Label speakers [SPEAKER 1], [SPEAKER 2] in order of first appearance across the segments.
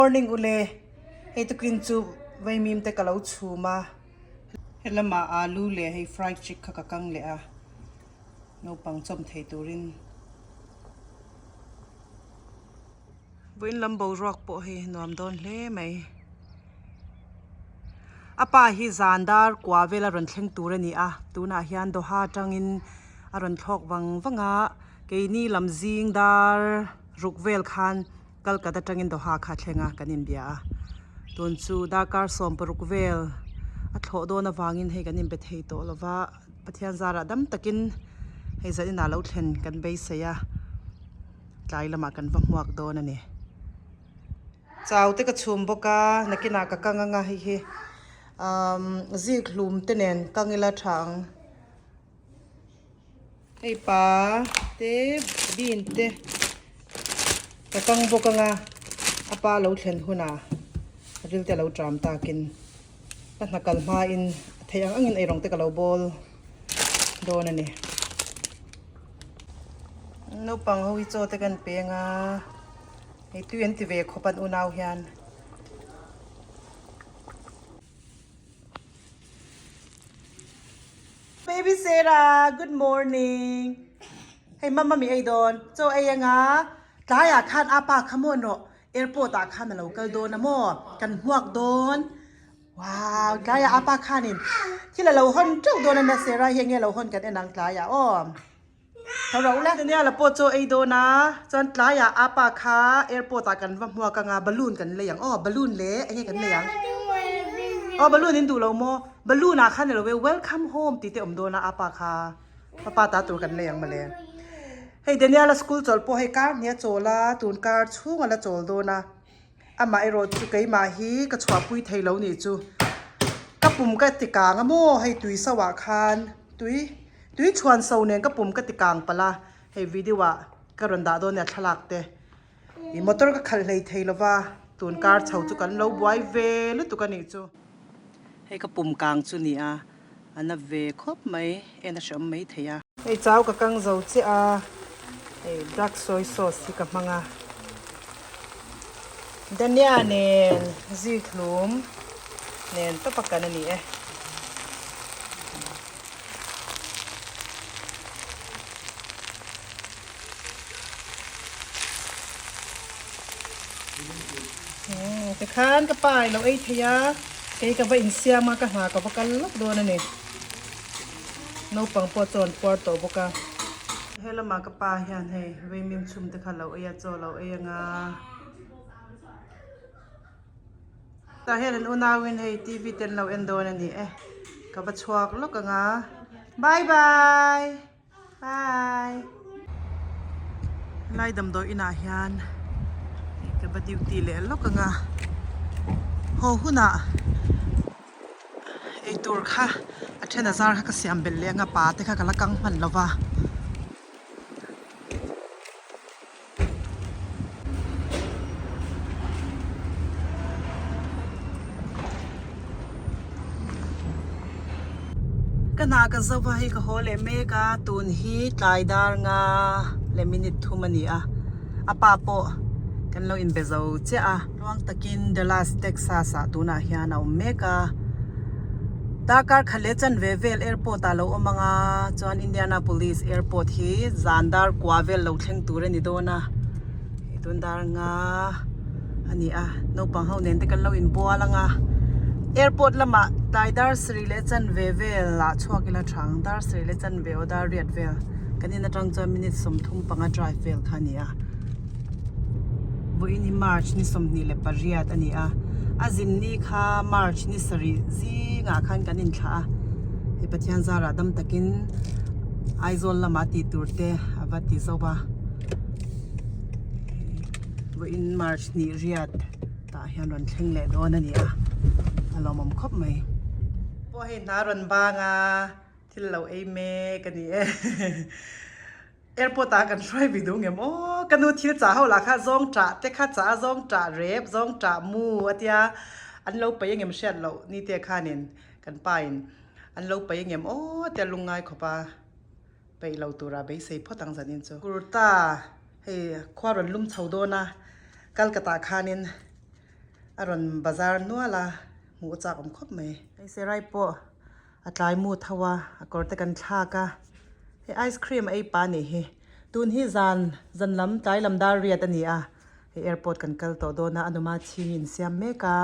[SPEAKER 1] Morning ule, hei tukin chu vaimim te ka lo chhum a, helamah alu leh hei fried chick kha ka kang leh a, naupang chawm thei turin. Vawiin lam boruak pawh hei nuam dawn hle mai. A pa hi zan dar kua vel a rawn thleng tur a ni a, tunah hian Doha atangin a rawn thlawk vang vang a, keini lam zing dar ruk vel khan Kalkat atangin Doha kha thleng a kan inbia a, tun chu darkar 16 vel a thlawh dawn avangin hei kan inbe thei tawh lo va, Pathian zarah dam takin hei zan inah lo thlen kan beisei a, tlai lamah kan va hmuak dawn a ni. Chau te ka chhum bawk a, nakinah ka kang anga hei hi umm zik hlum te nen kang ila tha ang. Hei pa te bean te ka kang bawk anga a pa lo thlen hunah ril te a lo tram takin ka hna kal hmain a theih ang angin eirawng te ka lo bawl dawn a ni. Naupang ho hi chaw te kan peng a hei tui an ti ve khawp an unau hian. Baby Sarah, good morning. Hei mama mi ei dawn. Chaw ei anga tlaiah khan apa kha maw rawh airport ah khan alo kal dawn a maw kan hmuak dawn. Wow, tlaiah apa khanin thil alo hawn teuh dawn ania Sarah hi enge alo hawn kan en ang tlaiah aw. Tho rauh la. Daniel-a pawh chaw ei dawn a, chuan tlaiah apa kha airport ah kan va hmuak anga balloon kan lei ang aw, balloon leh enge kan lei ang? Aw balloon in duh lo maw? Balloon ah khan ilo e welcome home tih te awm dawn a apa kha papa ta tur kan lei ang mawle. Hei Daniel-a school chawlh pawh hei kar hnih a chawl a, tun kar chhung a la chawl dawn a, amah erawh chu keimah hi ka chhuahpui thei lo nih chu ka pum ka ti kang a maw hei tui so ah khan tui Tui chhuan so nen ka pum ka ti kang palh a, hei video ah ka rawn dah dawn nia thlalak te. I motor ka khalh hlei thei lova, tun kar chho chu kan lo buai ve lutuk a nih chu. Hei ka pum kang chu nia, a na ve khawp mai, en a hreawm mai thei a. Hei chau ka kang zo chiah a, hei dark soy sauce hi ka hmang a. Dania nen zikhlum nen tawp a kan a ni e. Tikhan ka pa i lo ei thei a, kei ka va insiam a, ka hna ka va kal lawk dawn a ni. Naupang pawh chuan puar tawh bawk a. He lamah ka pa hian hei vaimim chhum te kha lo ei a, chaw lo ei anga. Tah hian an unauin hei TV te an lo en dawn a ni e ka va chhuak lawk ang a bye bye bye helai damdawi inah hian ka va duty leh lawk ang a haw hunah eitur kha a then a zar kha ka siam belh leh ang a pa te kha ka la kang hman lo va. Ka hna ka zo va hei ka haw leh mek a tun hi tlai dar nga leh minute thum a ni a a pa pawh kan lo inbe zo chiah a tluang takin Dallas Texas ah tunah hian a awm mek a darkar khat leh chanve vel airport ah a lo awm ang a chuan Indianapolis airport hi zan dar kua vel lo thleng tur a ni dawn a hei tun dar nga a ni a naupang ho nen te kan lo inbual ang a airport lamah tlai dar sarih leh chanve vel ah chhuak ila tha ang dar sarih leh chanve aw dar riat vel kan in atang chuan minute 35 drive vel kha a ni a vawiin hi march ni 28 a ni a a zin ni kha march ni sarih zingah khan kan inthlah a hei Pathian zarah dam takin Aizawl lamah tih tur te a va ti zo a vawiin march hnih riat tah hian rawn thleng leh dawn a ni a a lawmawm khawp mai. Pawh hei hna rawn bang a thil lo ei mek a ni e airport ah kan hruai ve duh ngem aw ka nu thil chah ho lah kha zawng tah te kha chah a zawng tah rep zawng tah mu a tia an lo paih engem hriat loh ni te khanin kan pa in an lo paih engem aw tia lungngai khawp a. Peih lo tura beisei phawt ang zanin chu. Kurta hei khua rawn lum chho dawn a, Calcutta khanin A rawn bazar nual a, hmuh a chak awm khawp mai. Hei Serai pawh a tlai mu tho a, a kawr te kan thlak a. Hei ice cream a ei pa nih hi. Tun hi zan zan lam tlai lam dar riat a ni a, hei airport kan kal tawh dawn a, a numa chhing in siam mek a.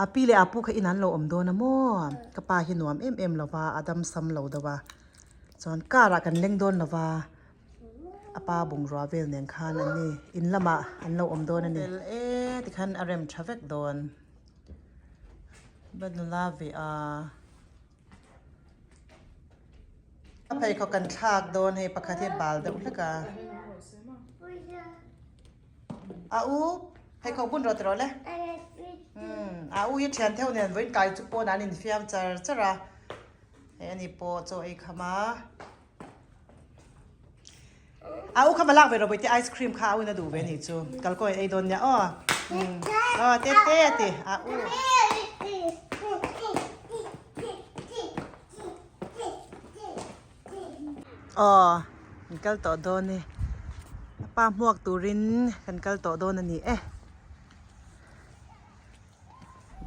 [SPEAKER 1] A pi leh a pu kha in an lo awm dawn a maw? Ka pa hi nuam em em lo va, a dam sam lo deuh a. Chuan car ah kan leng dawn lo va. A pa bungrua vel nen khan an ni in lamah an lo awm dawn a ni. Fel e tikhan a rem tha vek dawn. Ba nula ve a. A pheikhawk kan thlak dawn hei pakhat hi a bal deuh hlek a. A u pheikhawk bun rawh tiraw le. A u hi thian theuh nen vawiin kai chu pawn an infiam char char a. Hei ani pawh chaw ei kham a. A u kha va lak ve rawh bawihte ice cream kha a u in a duh ve anih chu kalkawi ei dawn nia aw aw te te a ti a u. Aw kan kal tawh dawn e a pa hmuak turin kan kal tawh dawn a ni e.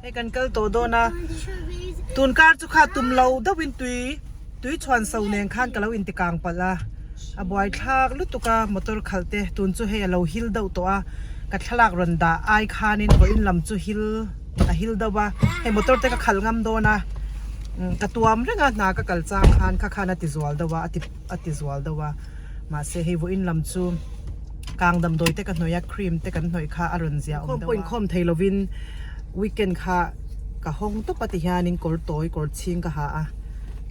[SPEAKER 1] Hei kan kal tawh dawn a, tun kar chu kha tum lo deuh in tui tui chhuan so nen khan ka lo inti kang palh a, a buai thlak lutuk a motor khalh te tun chu hei a lo hil deuh tawh a, ka thlalak rawn dah ai khanin vawiin lam chu hil a hil deuh a, hei motor te ka khalh ngam dawn a, ka tuam reng a hna ka kal chang khan kha khan a ti zual deuh a a ti a ti zual deuh a, mahse hei vawiin lam chu kang damdawi te ka hnawih a cream te kan hnawih kha a rawn zia awm deuh a. Inkhawm pawh inkhawm thei lovin weekend kha ka hawng tawp a ti hianin kawr tawi kawr chhing ka ha a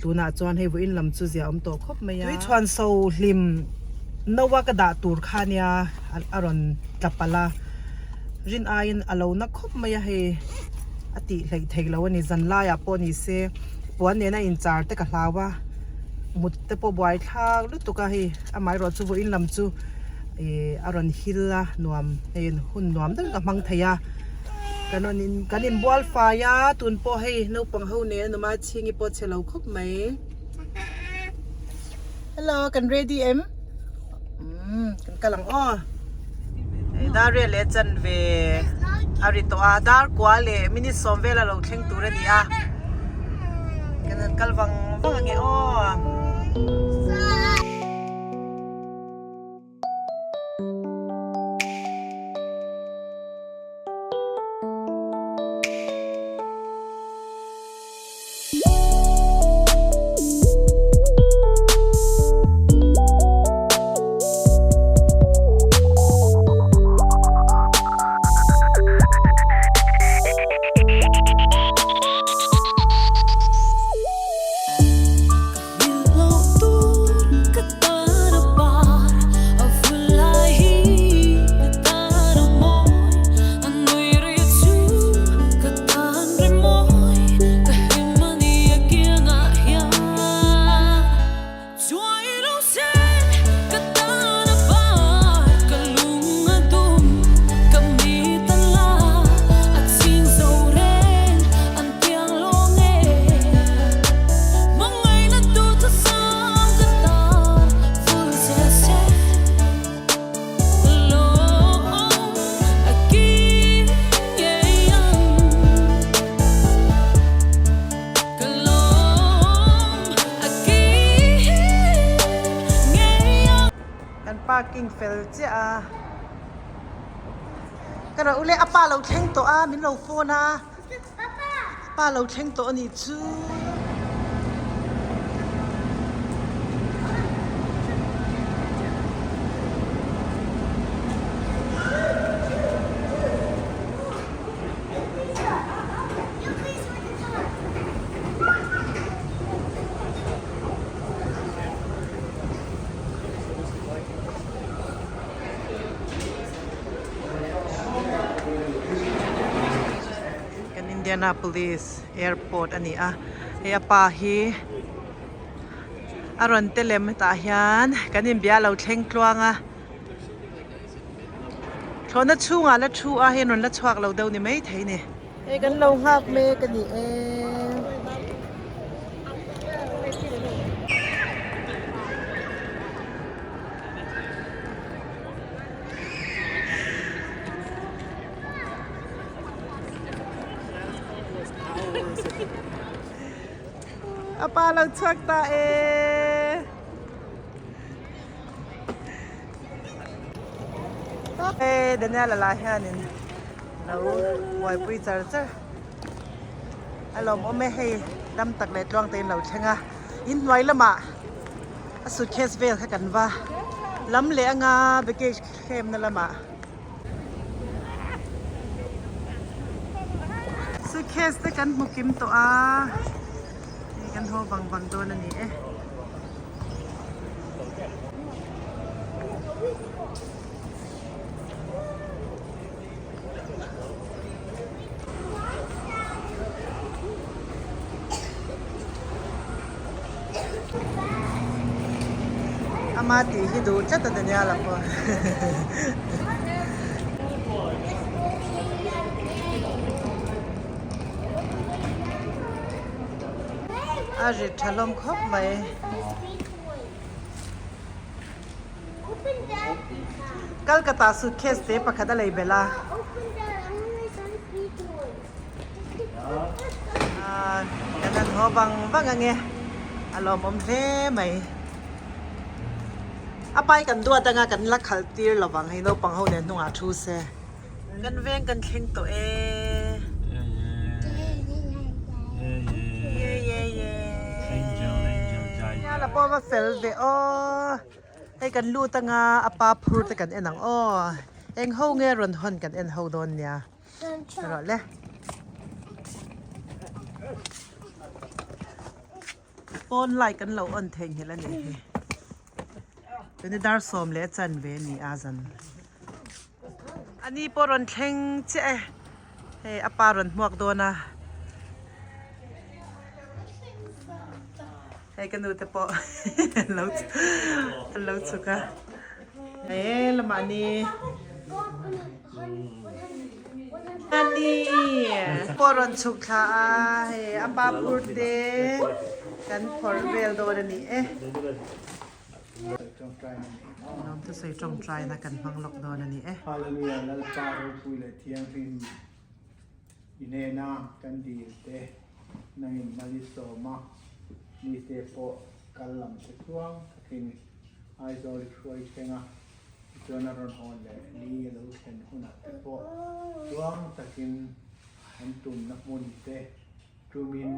[SPEAKER 1] tunah chuan hei vawiin lam chu zia awm tawh khawp mai a. Tui chhuan so hlim no a ka dah tur kha nia a rawn tla palh a rin aiin a lo na khawp mai a hei a tih hleih theih loh a ni zan laiah pawh ni se puan nena inchar te ka hlau a mut te pawh buai thlak lutuk a hei amaherawh chu vawiin lam chu ih a rawn hil a nuam hei hun nuam deuhin ka hmang thei a kan rawn in kan inbual fai a tun pawh hei naupang ho nen a numa chhingi pawh a che lo khawp mai hello kan ready em umm kan kal ang aw hei dar riat leh chanve a ri tawh a dar kua leh minute sawm vel a lo thleng tur a ni a kan han kal vang vang ang e aw. Kan parking fel chiah a ka rawh ule a pa lo thleng tawh a min lo phone a. Pa lo thleng tawh a nih chu. Kan Indianapolis airport a ni a hei a pa hi a rawn telem hetah hian kan inbia lo thleng tluang a thlawhna chhungah la thu a hei an rawn la chhuak lo deuh ni maithei a ni. Hei kan lo nghak mek a ni e. Apa lo chhuak ta e. E Daniel la hianin lo buaipui char char. A lawmawm e hei dam tak leh tluang te in lo thleng a in hnuai lamah a suitcase vel kha kan va lam leh anga baggage claim na lamah suitcase te kan hmu kim tawh a hei kan haw vang vang dawn a ni e. Ama tih hi duh tlat a Daniel-a pawh. A rit tha hlawm khawp mai. Calcutta suitcase te pakhat a lei belh a. Kan han haw vang vang ange a lawmawm hle mai. A pai kan duat anga kan la khalh tir lovang hei naupang ho nen hnungah thu se. Kan veng kan thleng tawh e. Ye ye ye. Nia la pawh va fel ve aw. Hei kan lut anga a pa phur te kan en ang aw. Eng ho nge rawn hawn kan en ho dawn nia. Rawh le. Pawn light kan lo on theihnghilh a nih hi. Tuni dar sawm leh chan ve a ni a zan. A ni pawh rawn thleng chiah e. Hei a pa rawn hmuak dawn a. Hei ka nu te pawh an lo chhuk a. He lamah ni. A ni pawh rawn chhuk thla a hei a pa phur te kan phawrh vel dawn a ni e. Lawm thusawi tawngtaina kan hmang lawk dawn a ni e.
[SPEAKER 2] Hallelujah Lalpa ropui leh thianghlim i nena kan dil te nangin mal i sawm a, mite pawh kal lam che tluang takin Aizawl i hruai thleng a, tichuan a rawn hawn leh ni a lo thlen hunah te pawh tluang takin an tumna hmun te tumin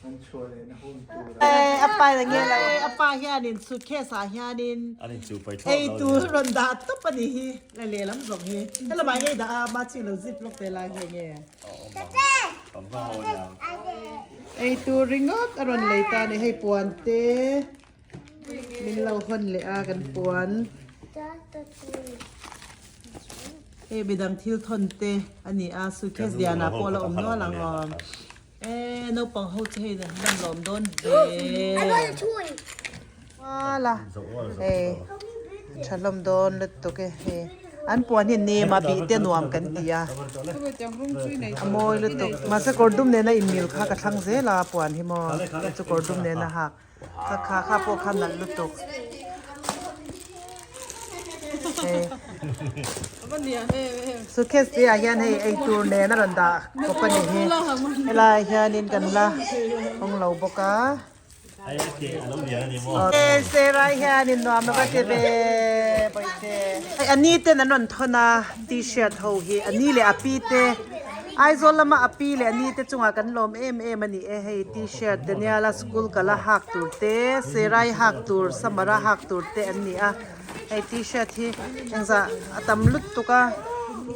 [SPEAKER 2] an chhuah lehna hun tur a.
[SPEAKER 1] A pa in nge lo a pa hianin suitcase ah hianin ei tur rawn dah tawp a nih hi le lehlam zawk hi helamah nge i dah a ma chi lo zip lawk te lai hi nge ei tur ringawt a rawn lei ta a ni hei puan te. Min lo hawn leh a kan puan. Hei midang thil thawn te a ni a suitcase lian ah pawh a la awm nual ang aw. E naupang ho chu hei lan lawm dawn ve. Wala hei tha hlawm dawn lutuk e hei. An puan hi nem a bih te nuam kan ti a. A mawi lutuk mahse kawr dum nena inmil kha ka thlang zel a puan hi maw hei chu kawr dum nena hak. Kha kha kha pawh kha nalh lutuk. Hei. Suitcase te ah hian hei eitur nen a rawn dah kawp a ni hi. Helai hianin kan la hawng lo bawk a. Serai hianin nuam a va ti ve bawihte. Hei a ni ten an rawn thawn a t-shirt ho hi a ni leh a pi te. Aizawl lama a pi leh a ni te chungah kan lawm em em a ni e, hei t-shirt Daniela school kala hak tur te, Serai hak tur, Samara hak tur te an ni a, hei t-shirt hi engzah a tam lutuk a,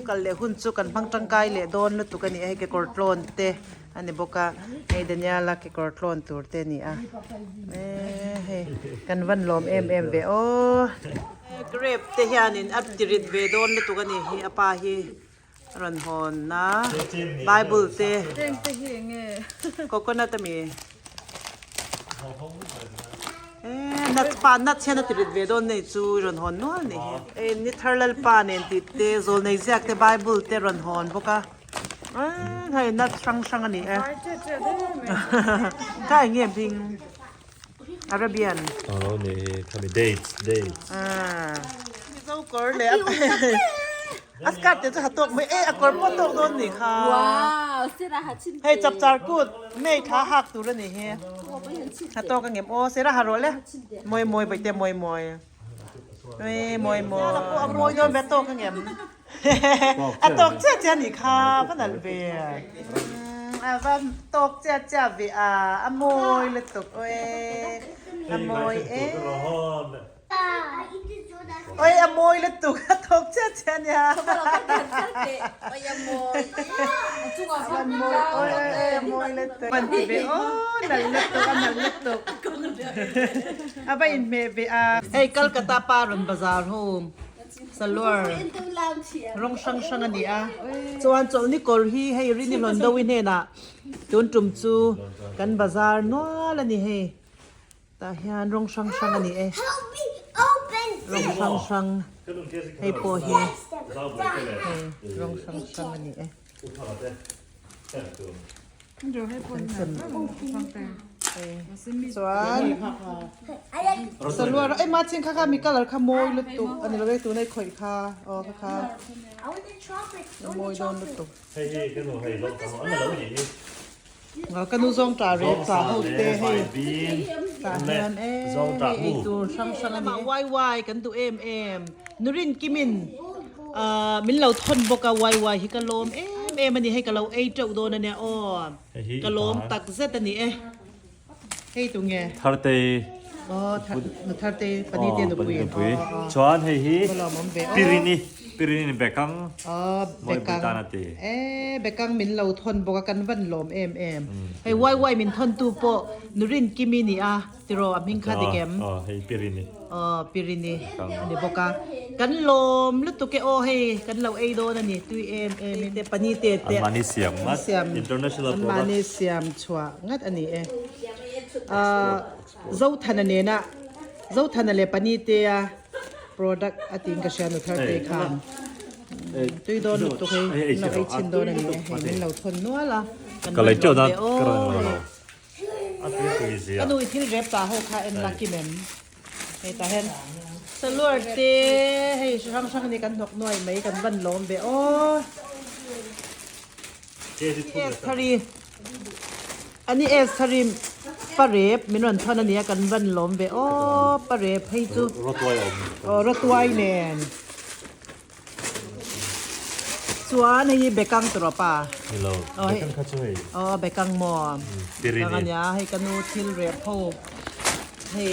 [SPEAKER 1] kal leh hun chu kan hmang tangkai leh dawn lutuk a ni e, hei kekawr tlawn te a ni bawk a, hei Daniela kekawr tlawn tur te a ni a, eee hei kan van lawm em em ve aw. Grape te hianin a tirit ve dawn lutuk a ni hi a pa hi. Rawn hawn a Bible te coconut ami eh nuts pa nuts hian a ti rit ve dawn nei chu rawn hawn nual ni hi eh ni thar lalpa nen tih te zawl nei ziak te Bible te rawn hawn bawk a eh hei nuts hrang hrang a ni e kha eng nge hming Arabian
[SPEAKER 3] dates dates
[SPEAKER 1] mizo kawr leh a. A skirt te chu ha tawk mai e a kawr pawh tawk dawn nih kha. Hei chapchar kut May thla hak tur a nih hi. Ha tawk angem aw sera ha rawh le. Mawi mawi baihte mawi mawi. Ui mawi mawi. A mawi dawn ve tawk angem. A tawk chiah chiah nih kha va nalh ve. A va tawk chiah chiah ve a a mawi lutuk ui a mawi e. Oi a mawi lutuk a thawk chiah chiah ania. A mawi oi oi oi a mawi lutuk. Man ti ve aw nalh lutuk a nalh lutuk. A va inhmeh ve a. Hei Calcutta pa rawn bazar ho salwar rawng hrang hrang a ni a. Chuan chawlhni kawr hi hei Rini Hlawndowi hnenah tun tum chu kan bazar nual a ni hei. Tah hian rawng hrang hrang a ni e. Rawng hrang hrang hei pawh hi hei rawng hrang hrang a ni e. Chuan salwar ei mah chin kha kha mi colour kha mawi lutuk a ni lo e tuna i khawih kha aw kha kha a mawi dawn lutuk. Ka nu zawng ta rep ta ho te hei tah hian e hei ei tur hrang hrang a ni e. Wai wai kan duh em em Nurin Kimin min lo thawn bawk a wai wai hi ka lawm em em a ni hei ka lo ei teuh dawn a nia aw ka lawm tak zet a ni e hei tu nge
[SPEAKER 3] Thartei
[SPEAKER 1] aw Thartei pani te nupui
[SPEAKER 3] chuan hei hi Pirini Pirini bekang
[SPEAKER 1] Aw bekang e bekang min lo thawn bawk a kan van lawm em em hei wai wai min thawn tu pawh Nurin Kimi ni a tiraw a hming kha dik em
[SPEAKER 3] aw hei Pirini
[SPEAKER 1] aw Pirini a ni bawk a kan lawm lutuk e aw hei kan lo ei dawn a ni tui em em in te pani te te
[SPEAKER 3] an mahni siam ngat international
[SPEAKER 1] product an mahni siam chhuah ngat a ni e ah Zothana nena Zothana leh pani te a Product a tiin ka hria nu thar te khan tui dawn lutuk hei lo ei chhin dawn a ni e hei min lo thawn nual a kan rawn lawm ve aw hei ka nu i thil rep ta ho kha en la kim em hei tah hian salwar te hei hrang hrang a ni kan hnawk nuai mai kan van lawm ve aw Estheri Ani Estheri parep min rawn thawn ania kan van lawm ve aw parep hei chu aw rawtuai nen chuan hei hi bekang tur aw pa aw bekang maw bekang ania hei ka nu thil rep ho hei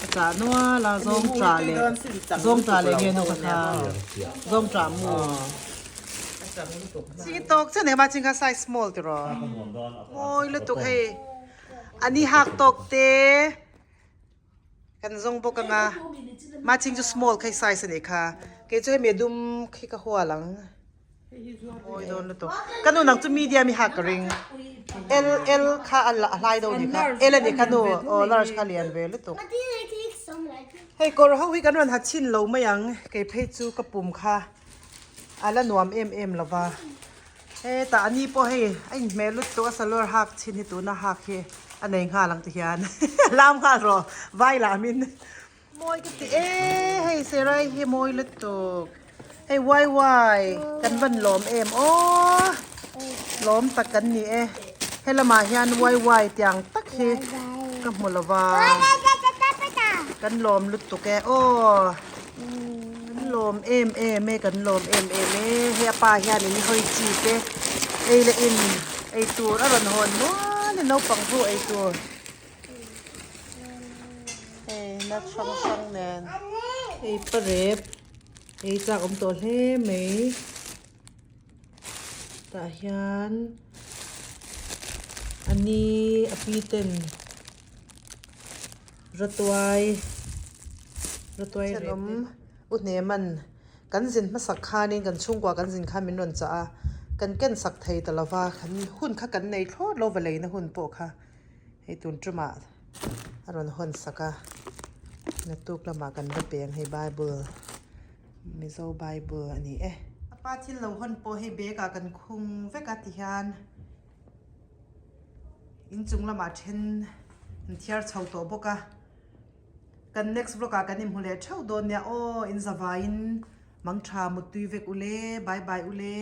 [SPEAKER 1] a chah nual a zawng tah leh zawng tah leh nge nu ka kha zawng tah mu. Chi tawk chiah nei ma chin kha size small tiraw mawi lutuk hei ani hak tawk te kan zawng bawk anga ma ching chu small kha size anih kha kei chu hemi a dum khi ka hual ang mawi dawn lutuk ka nu nang chu medium i hak ka ring L L kha a hlai deuh anih kha L anih kha nu aw large kha lian ve lutuk hei kawr ho hi kan rawn ha chhin lo mai ang kei phei chu ka pum kha. A la nuam em em lo va, hetah a ni pawh hei a inhmeh lutuk a salwar hak chhin hi tuna hak hi a nei nghal ang ti hian lam nghal rawh vai lamin mawi ka ti e hei serai hi mawi lutuk hei wai wai kan van lawm em aw lawm tak kan ni e helamah hian wai wai tiang tak hi ka hmu lo va kan lawm lutuk e aw. Kan lawm em em e, kan lawm em em e. Hei a pa hianin i hawi chi te ei leh in ei tur a rawn hawn nual a naupang ho ei tur. Hei nut hrang hrang nen hei parep ei chak awm tawh hle mai. Tah hian a ni a pi ten. Rawtuai Rawtuai thenawm u hneman kan zin hmasak khanin kan chhungkua kan zin khan min rawn chah a, kan ken sak thei ta lova, kan hun kha kan nei thlawt lo va leina hun pawh kha hei tun tumah a rawn hawn sak a, naktuk lamah kan va peng hei bible Mizo bible a ni e. A pa thil lo hawn pawh hei bag ah kan khung vek a tihian. Inchung lamah then an thiar chho tawh bawk a, kan next vlog ah kan inhmu leh theuh dawn nia aw in zavaiin. Mangtha muttui vek ule, bye bye ule.